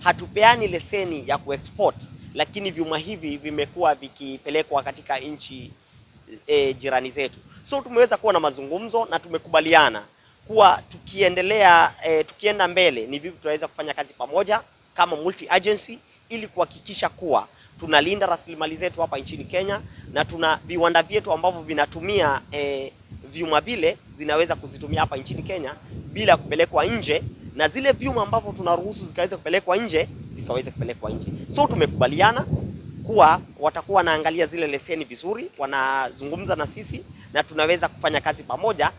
hatupeani leseni ya kuexport, lakini vyuma hivi vimekuwa vikipelekwa katika nchi jirani zetu. So tumeweza kuwa na mazungumzo na tumekubaliana kuwa tukiendelea tukienda mbele ni vipi tunaweza kufanya kazi pamoja kama multi agency ili kuhakikisha kuwa tunalinda rasilimali zetu hapa nchini Kenya na tuna viwanda vyetu ambavyo vinatumia vyuma vile zinaweza kuzitumia hapa nchini Kenya bila kupelekwa nje, na zile vyuma ambavyo tunaruhusu zikaweza kupelekwa nje zikaweze kupelekwa nje. So tumekubaliana kuwa watakuwa wanaangalia zile leseni vizuri, wanazungumza na sisi na tunaweza kufanya kazi pamoja.